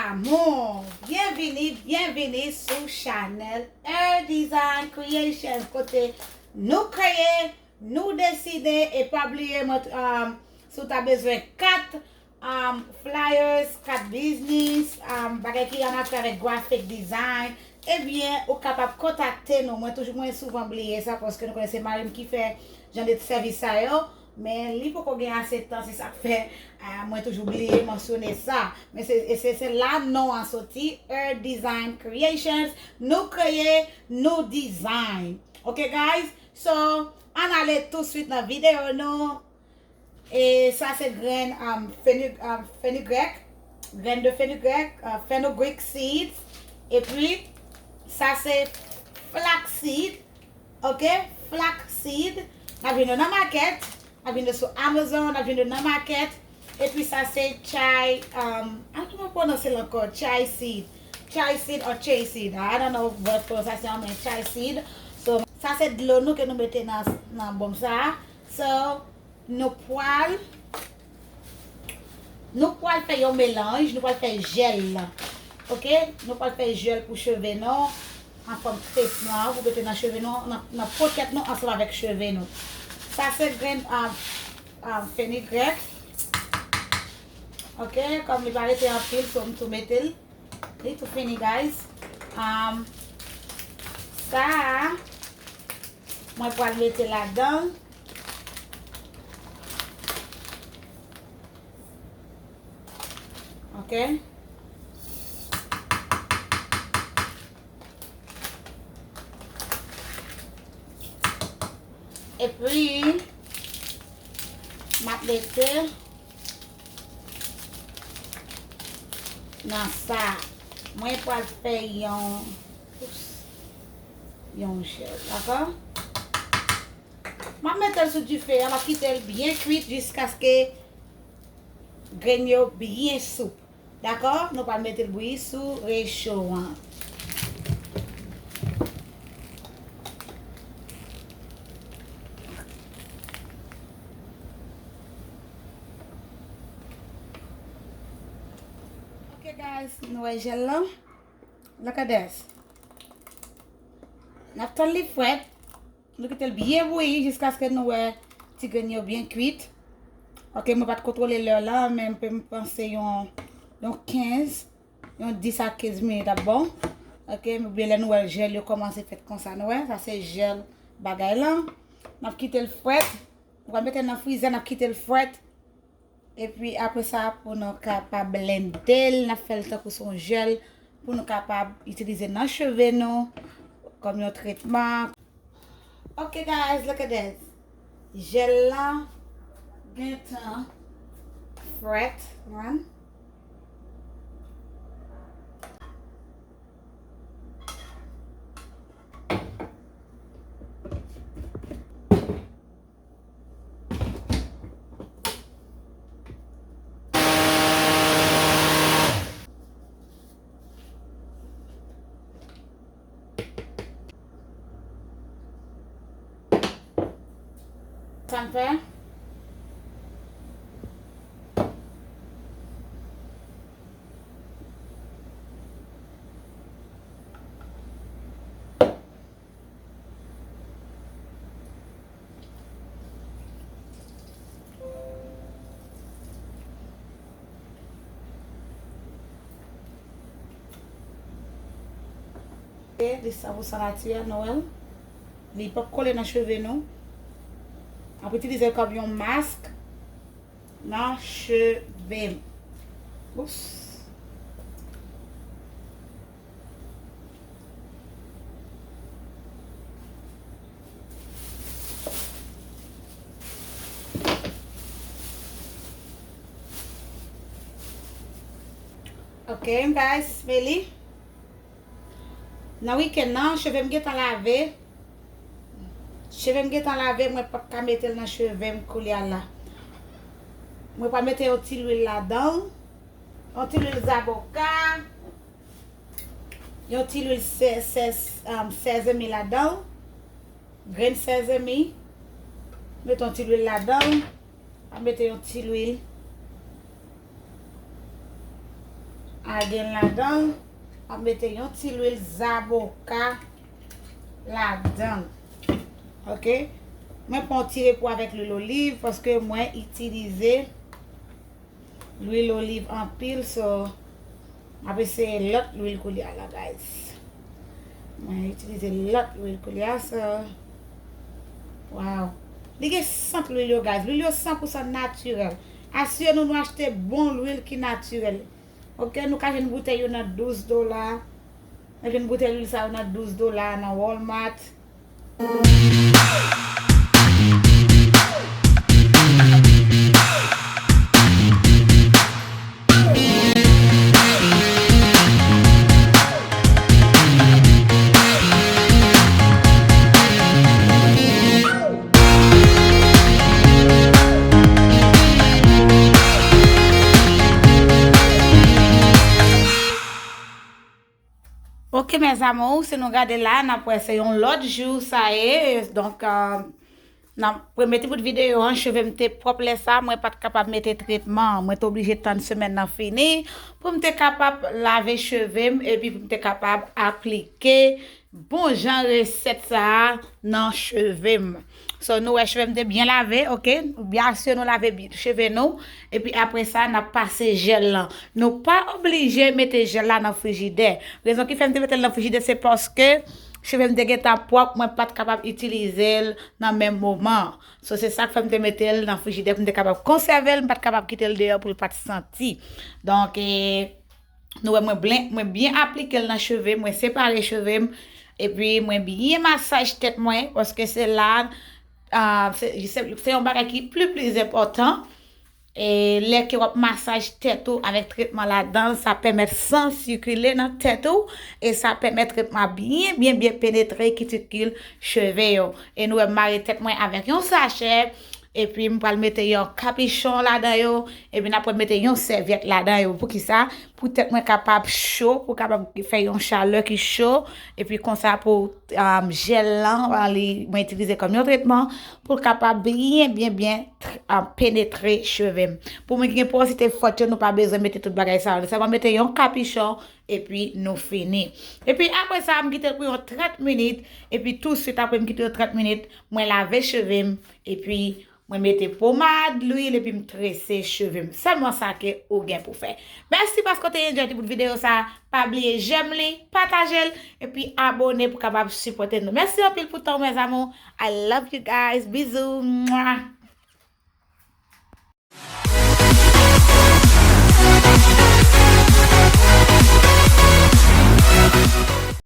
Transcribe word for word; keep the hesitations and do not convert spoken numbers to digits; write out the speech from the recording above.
Amour, byenvini, byenvini sou chanèl Her Design Creations, kote nou kreye, nou deside, e pa bliye mwen, um, si w ta bezwen kat, um, flyers, kat biznis, um, bagay ki an afè avèk graphic design, ebyen, ou kapab kontakte nou. Mwen toujou, mwen souvan bliye sa, paske nou konnen se mari m ki fè jan de sèvis sa yo, men li poko gen ase tan, se sa k fè, ah, mwen toujou bliye mansyone sa. Men se, e se, se la non an soti, Her Design Creations. Nou kreye, nou design. Ok, guys? So, ann ale touswit nan videyo nou. E sa se grenn, um, fenu-, um, fenugrec, grenn de fenugrec, uh, fenugreek seeds. Epi, sa se flax seed, ok? Flax seed. N ap jwenn yo nan makèt, n ap jwenn yo sou Amazon, n ap jwenn yo nan makèt. Epi sa se chai, um, a, kòman pwononse l ankò? Chai seed. Chai seed or chai seed. I don't know what pronunciation, men chai seed. So, sa se dlo nou ke nou mete nan, nan bonm sa a. So, nou pwal, nou pwal fè yon melanj, nou pwal fè jèl la. Ok? Nou pwal fè jèl pou cheve nou, an fòm krèp nou an, pou mete nan cheve nou, nan, nan pokèt nou, ansanm avèk cheve nou. Sa se grenn, ah, ah, fenugrec. Ok? Kòm li pa rete anpil, so m tou mete l. Li tou fini, guys. Um, sa a, mwen pral mete ladan. Ok. Epi, m ap mete nan sa. Mwen pral fè yon, oups, yon jèl, dakò? M ap mete l sou dife a, m ap kite l byen kwit jiskaske grenn yo byen soup. Dakò? Nou pral mete l bouyi sou recho an. Ok, guys, nou wè jèl lan. Look at this. N ap tann li frèt. Nou kite l byen bouyi jiskaske nou wè ti grenn yo byen kwit. Ok, mwen pa t kontwole lè la, men m pe, m panse yon, yon kenz, yon dis a kenz minit ap bon. Ok, oubyen lè nou wè jèl yo kòmanse fèt konsa, nou wè, sa se jèl bagay lan. N ap kite l frèt. Nou pral mete l nan frizè, n ap kite l frèt. Epi apre sa, pou nou kapab blende l, n ap fè l tankou se yon jèl pou nou kapab itilize nan cheve nou kòm yon tretman. Ok, guys, look at this. Jèl la gentan frèt, man. Sa m fè? Li san pou san natirèl, nou wè l. Li p ap kole nan cheve nou. N ap itilize l kòm yon mask nan cheve m. Oups. Ok, guys, men li. Nan wikenn nan, cheve m gentan lave. Cheve m gentan lave, mwen p ap ka mete l nan cheve m koulye a la. Mwen pral mete yon ti lwil ladan l. Yon ti lwil zaboka. Yon ti lwil sè-, sè-, um, sèzemi ladan l. Grenn sèzemi. Mete yon ti lwil ladan l. Mete yon ti lwil. Lage l ladan l. M ap mete yon ti lwil zaboka ladan l. Ok. Mwen pran yon ti repo avèk lwil oliv paske mwen itilize lwil oliv anpil, so m ap eseye lòt lwil koulye a la, guys. Mwen itilize lòt lwil koulye a, so. Wow. Li gen sant lwil yo, guys. Lwil yo san pou san natirèl. Asire nou nou achte bon lwil ki natirèl. Ok, nou ka jwenn boutèy yo nan douz dola. Nou jwenn boutèy lwil sa yo nan douz dola nan Walmart. Ok, mes amours, si nou gade la, n ap wè se yon lòt jou sa ye. Donk, euh, nan premye ti bout videyo an, cheve m te pwòp lè sa, mwen pa t kapab mete tretman. Mwen te oblije tann semèn nan fini pou m te kapab lave cheve m epi pou m te kapab aplike bon jan resèt sa a nan cheve m. So, nou wè cheve m te byen lave, ok? Nou byen asire nou lave bi-, cheve nou. Epi apre sa, n ap pase jèl lan. Nou pa oblije mete jèl la nan frijidè. Rezon ki fè m te mete l nan frijidè, se paske cheve m te gentan pwòp, mwen pa t kapab itilize l nan menm moman. So, se sa k fè m te mete l nan frijidè pou m te kapab konsève l, m pa t kapab kite l deyò pou l pa t santi. Donk, e, nou wè mwen byen, mwen byen aplike l nan cheve, mwen separe cheve m, epi mwen byen masaj tèt mwen, paske se la, ah, se, se, se yon bagay ki pli, pli enpòtan. E lè ke w ap masaj tèt ou avèk tretman ladan l, sa pèmèt san sikile nan tèt ou, e sa pèmèt tretman byen, byen, byen penetre kitikil cheve yo. E nou wè m mare tèt mwen avèk yon sachè, epi m pral mete yon kapichon ladan yo, epi n apre mete yon sèvyèt ladan yo. Poukisa? Pou tèt mwen kapab cho, pou kapab fè yon chalè ki cho, epi konsa pou, um, jèl lan, uh, li, mwen itilize kòm yon tretman, pou l kapab byen, byen, byen tr-, uh, penetre cheve m. Pou moun ki gen pòsite fòt yo, nou pa bezwen mete tout bagay sa yo. Nou sèlman mete yon kapichon, epi nou fini. Epi apre sa, m kite l pou yon trant minit, epi touswit apre m kite l trant minit, mwen lave cheve m, epi mwen mete pomad, lwil, epi m trese cheve m. Sèlman sa ke ou gen pou fè. Mèsi paske w te enjoy ti bout videyo sa. Pa bliye j'aime li, pataje l, epi abone pou kapab sipòte nou. Mèsi anpil pou tan w, mes amours. I love you guys. Bizou. Mwah.